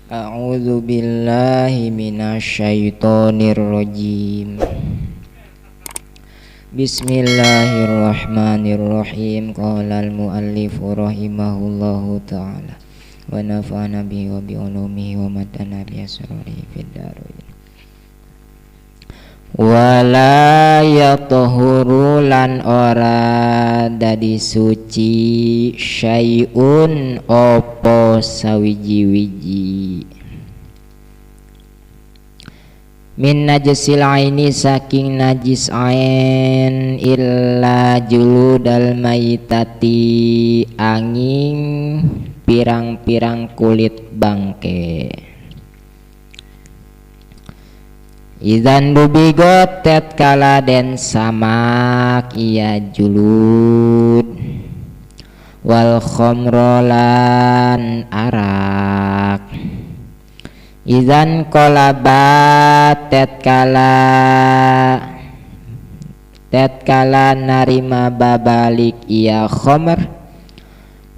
A'udzu billahi minasyaitonir rajim. Bismillahirrahmanirrahim. Qala al-muallif rahimahullahu ta'ala wa nafa'ana bihi wa bi ulumihi wa madana bi asrarihi fid dharain. Wala yatahuru lan ora dadi suci syai'un opo sawiji-wiji min najisil aini saking najis ain illa juludal maitati angin pirang-pirang kulit bangke. Idzan dubigot tatkala den samak iya julud wal khamrolan arak. Idzan qalabat tatkala narima babalik iya khamr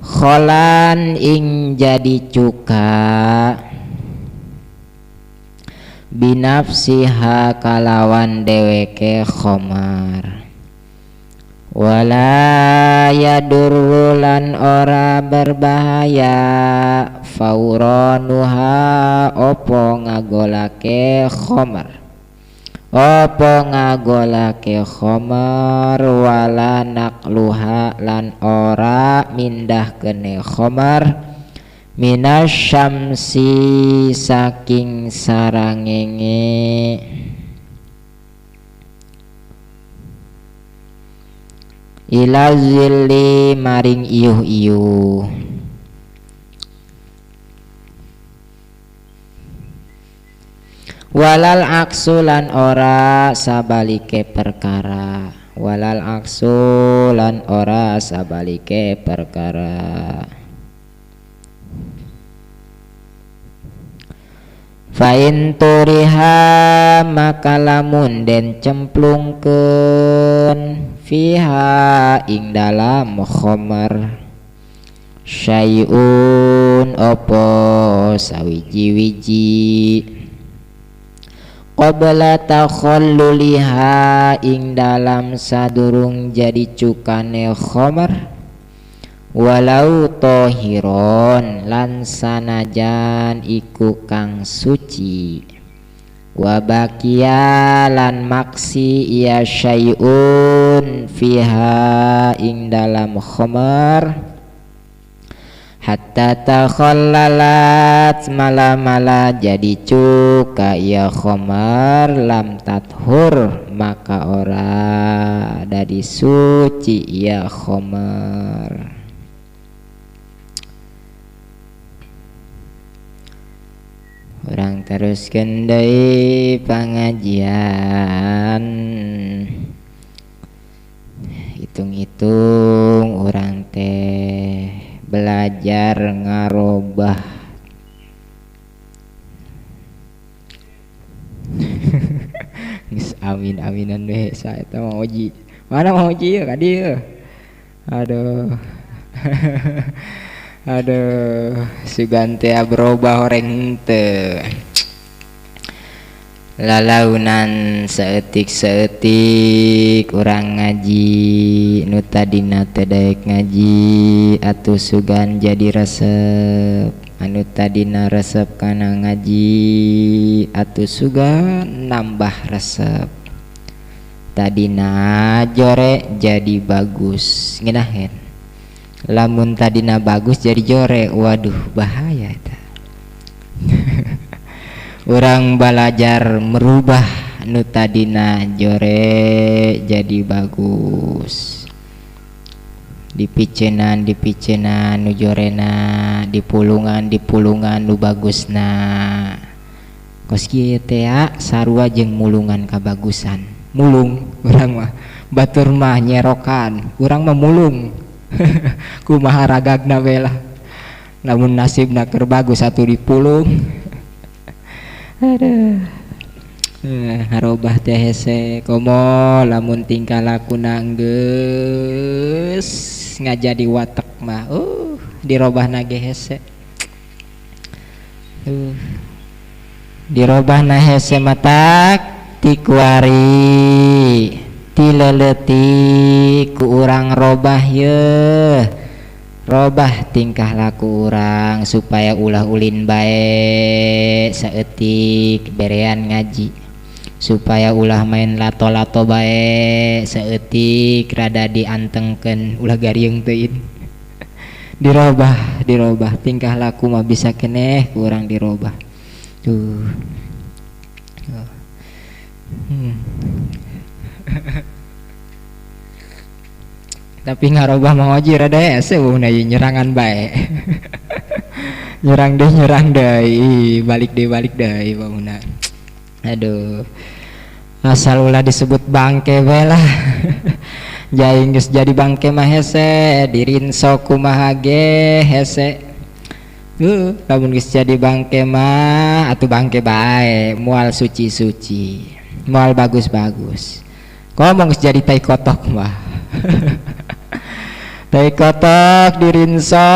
kholan ing jadi cuka binafsiha kalawan dheweke khomar. Wala yadurru lan ora berbahaya fauranuha opo ngagolake khomar, opo ngagolake khomar wala naqluha lan ora mindah kene khomar minasyamsi saking sarangenge ila zilli maring iuh-iuh. Walal aksu lan ora sabalike perkara, walal aksu lan ora sabalike perkara. Fain turiha maka lamun den cemplungkeun fiha ing dalam khamar syai'un opo sawiji-wiji qabla takhalluliha ing dalam sadurung jadi cukane khamar walau tohiron lan sanajan iku kang suci wa baqiya lan maksi iya syai'un fiha ing dalam khamar hatta takhallalat mala-mala jadi cuka iya khamar lam tathur maka ora dadi suci iya khamar. Orang teruskan deui pengajian, hitung-hitung orang teh belajar ngarobah. Geus amin-aminan we saeta mau uji. Mana mau uji ya ka dieu? Aduh. Aduh, sugan teh berubah orang teu. Lalaunan saeutik-saeutik urang ngaji nu tadina teh daek ngaji atuh sugan jadi resep, anu tadina resep kana ngaji atuh sugan nambah resep, tadina jore jadi bagus ngeunaheun. Lamun tadina bagus jadi jore, waduh bahaya eta. Urang belajar merubah nu tadina jore jadi bagus. Dipicenan dipicenan nu jorena, dipulungan dipulungan nu bagusna. Kos kieu teh sarua jeung mulungan kabagusan. Mulung urang mah, batur mah nyerokan, urang mah mulung. Kumaha ragagna we lah. Lamun nasibna keur bagus atuh dipulung. Aduh. Harobah teh hese komo lamun tingkah lakuna geus ngajadi watek mah dirobahna ge hese. Tuh. Dirobah na hese matak ti kuari ti leutik ku urang robah ye, robah tingkah laku urang supaya ulah ulin bae saeutik berean ngaji, supaya ulah main lato-lato bae saeutik rada diantengkeun ulah garieng teuing. Dirobah, dirobah tingkah laku mah bisa keneh ku urang dirobah. Tuh. Tapi ngarobah Mang Oji rada hese na nyerangan bae. Nyerang deh, nyerang deui, balik deui, balik deui bauna. Aduh. Asal ulah disebut bangke bae lah. Jaing geus jadi bangke mah hese, dirinso kumaha ge hese. Lamun geus jadi bangke mah atuh bangke bae, moal suci-suci, moal bagus-bagus. Komo geus jadi tai kotok mah. Tai kotok dirinso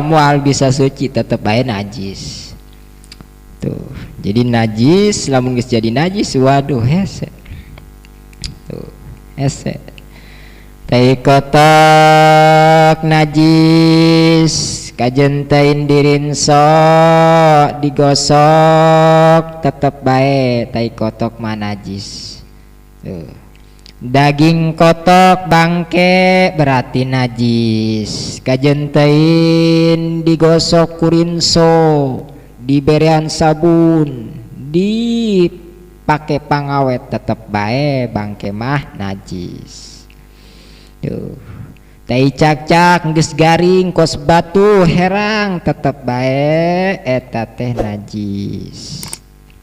moal bisa suci, tetep bae najis. Tuh, jadi najis, lamun geus jadi najis waduh hese. Tuh, hese. Tai kotok najis kajentain dirinso digosok tetep bae tai kotok mah najis. Tuh. Daging kotok bangke berarti najis. Kajentain digosok kurinso, diberean sabun, dipake pangawet tetep bae bangke mah najis. Tuh. Tai cak-cak geus garing kos batu herang tetep bae eta teh najis.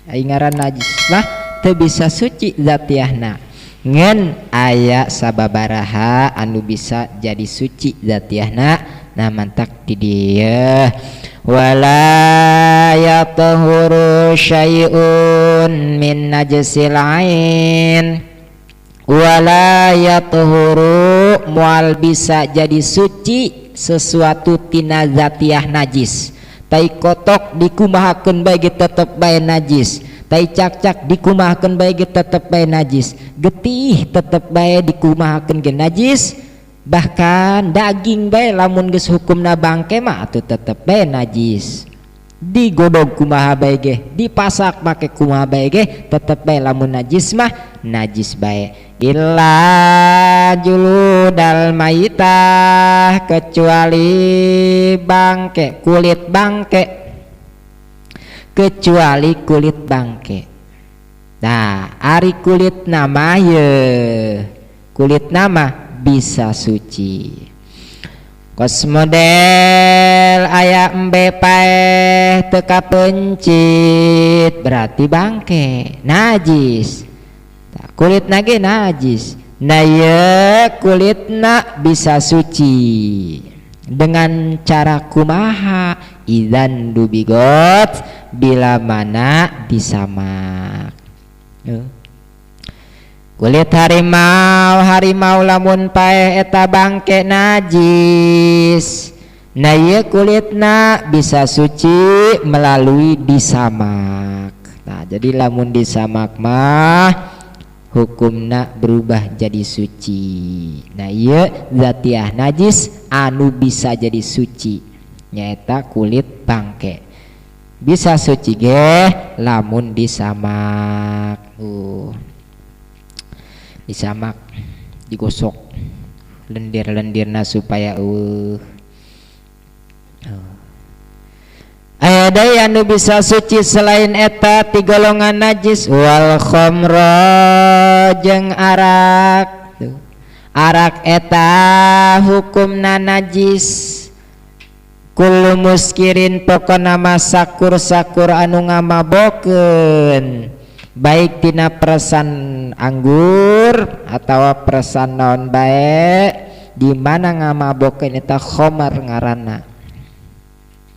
Ai ngaran najis mah teu bisa suci zatiahna. Ngan aya sababaraha anu bisa jadi suci zatiahna, nah mantak di dieu. Wala yatahuru syai'un min najsil ain. Wala yatahuru mual bisa jadi suci sesuatu tina zatiah najis. Tai kotok dikumahakeun bae ge tetep bae najis. Tai cak-cak dikumahakeun bae ge tetep bae najis. Getih tetep bae dikumahakeun ge najis. Bahkan daging bae lamun geus hukumna bangke mah atuh tetep bae najis. Digodog kumaha bae ge, dipasak make kumaha bae ge, tetep bae lamun najis mah najis bae. Illa juludal maitah, kecuali bangke, kulit bangke. Kecuali kulit bangke. Nah, ari kulit nama ye, kulit nama bisa suci. Kos model aya embe paeh teu kapencit berarti bangke, najis. Tah, kulit nage najis. Nah ye kulitna bisa suci dengan cara kumaha? Idzan dubigot, bila mana disamak. Kulit harimau, harimau lamun paeh eta bangke najis. Nah ieu kulitna bisa suci melalui disamak. Nah jadi lamun disamak mah hukumna berubah jadi suci. Nah ieu zatiah najis anu bisa jadi suci nyaeta kulit bangke. Bisa suci ge lamun disamak. Disamak, digosok lendir-lendirna supaya eueuh. Aya deui anu bisa suci selain eta ti golongan najis, wal khamra jeung arak. Tuh. Arak eta hukumna najis. Kullu muskirin pokona mah sakur-sakur anu ngamabokeun, baik tina peresan anggur atawa peresan naon bae, di mana ngamabokeun eta khamar ngaranna.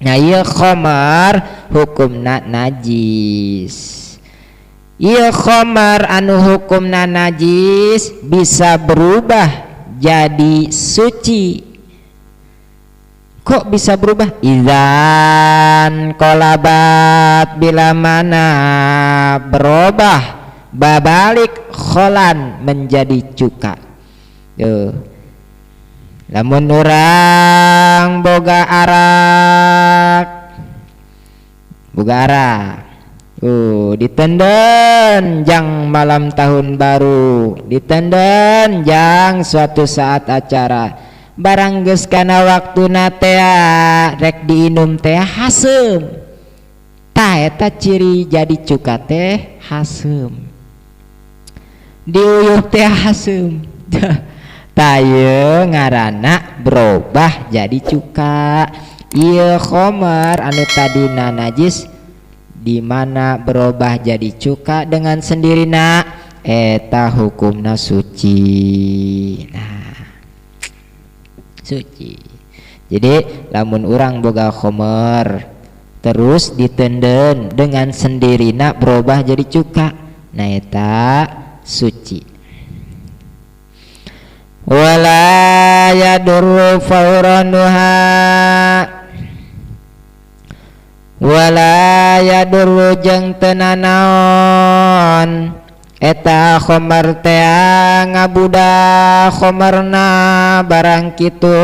Nah ieu khamar hukumna najis. Ieu khamar anu hukumna najis bisa berubah jadi suci. Kok bisa berubah? Idzan Idzan qolabat bila mana berubah babalik kholan menjadi cuka. Tuh. Lamun urang boga arak, boga arak, ditenden jang malam tahun baru, ditenden jang suatu saat acara, barang geus kana waktuna teh rek diinum teh haseum. Tah eta ciri jadi cuka teh haseum, diuyuh teh haseum. Tah ieu ngaranna berubah jadi cuka. Ieu khomer anu tadina najis di mana berubah jadi cuka dengan sendirina, eta hukumna suci. Nah, suci. Jadi lamun urang boga khomer terus ditenden dengan sendirina berubah jadi cuka, nah eta suci. Wala yadurru fawranuha, wala yadurru jeung teu nanaon eta khomer teh ngabuda khomerna barang kitu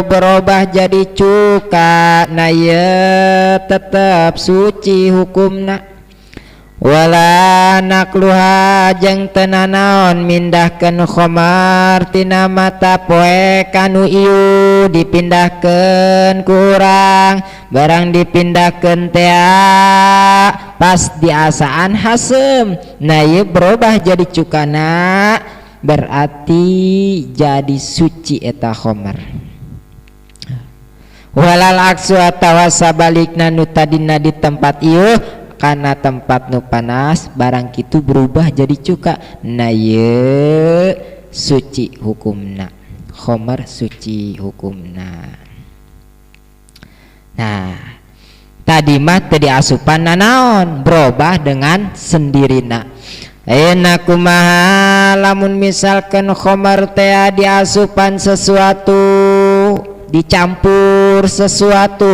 berubah jadi cuka, nah ieu tetep suci hukumna. Wala nakluha jeung teu nanaon mindahkeun khomer tina mata poe kanu ieu dipindahkeun ku urang, barang dipindahkeun teh pas diasaan haseum, nah ieu berubah jadi cukana, berarti jadi suci eta khomer. Walal aksu atawa sabalikna nu tadina di tempat ieu karena tempat nu panas barang kitu berubah jadi cuka, nah ieu suci hukumna, khomer suci hukumna. Nah tadi mah teu diasupan nanaon, berubah dengan sendirina. Ayeuna kumaha lamun misalkan khomer teh diasupan sesuatu, dicampur sesuatu,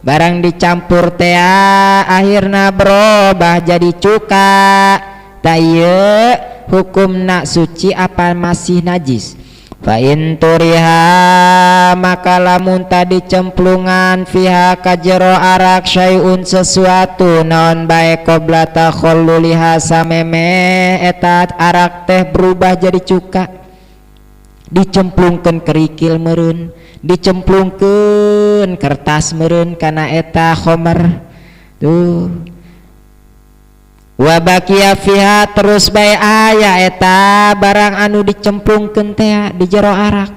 barang dicampur teh akhirna berubah jadi cuka, tah ieu hukumna suci apa masih najis? Fa in turiha maka lamun tadi cemplungan fiha ka jero arak syai'un sesuatu naon bae qabla takhalluliha sameme eta arak teh berubah jadi cuka, dicemplungkeun kerikil meureun, dicemplungkeun kertas meureun kana eta khomer tuh. Wa baqiya fiha terus bae aya eta barang anu dicemplungkeun teh di jero arak,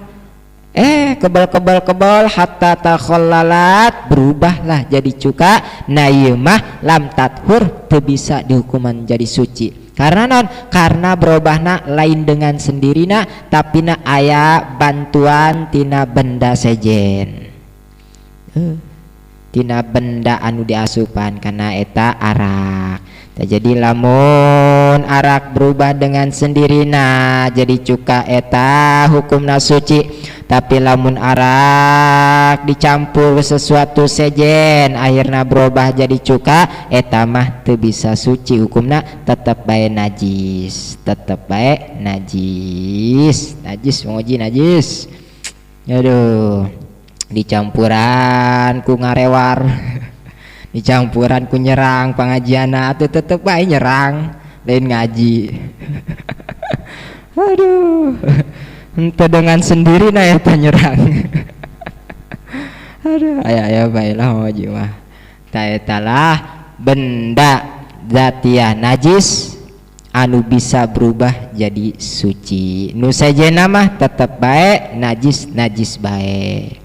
kebal-kebal-kebal hatta takhallalat berubahlah jadi cuka, nah ieu mah lam tathur teu bisa dihukuman jadi suci. Karena non, karena berubahna lain dengan sendirina tapi na aya bantuan tina benda sejen, tina benda anu diasupan karena eta arak. Jadi lamun arak berubah dengan sendirina jadi cuka eta hukumna suci, tapi lamun arak dicampur sesuatu sejen akhirna berubah jadi cuka, eta mah teu bisa suci hukumna, tetep bae najis, tetep bae najis, najis menguji najis. Aduh, dicampuran ku ngarewar, dicampuran ku nyerang pengajianna atuh tetep bae nyerang, lain ngaji. Aduh, ente dengan sendiri na eta nyerang. Aduh, aya-aya bae lah ngaji mah. Ta eta lah benda zatiah najis anu bisa berubah jadi suci. Nu sejenna mah tetep bae najis, najis bae.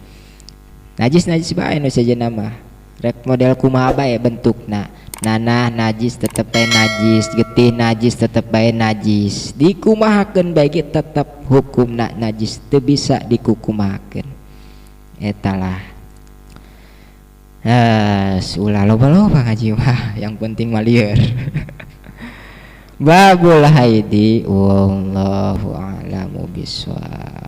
Najis, najis bae nu sejenna mah. Rek model kumaha bae bentukna. Nanah najis tetep bae najis, getih najis tetep bae najis. Dikumahakeun bae ge tetep hukumna najis, teu bisa dikukumahakeun. Eta lah. Ulah loba-loba ngaji mah, yang penting mah lieur. Babul haidi wallahu a'lamu bissawab.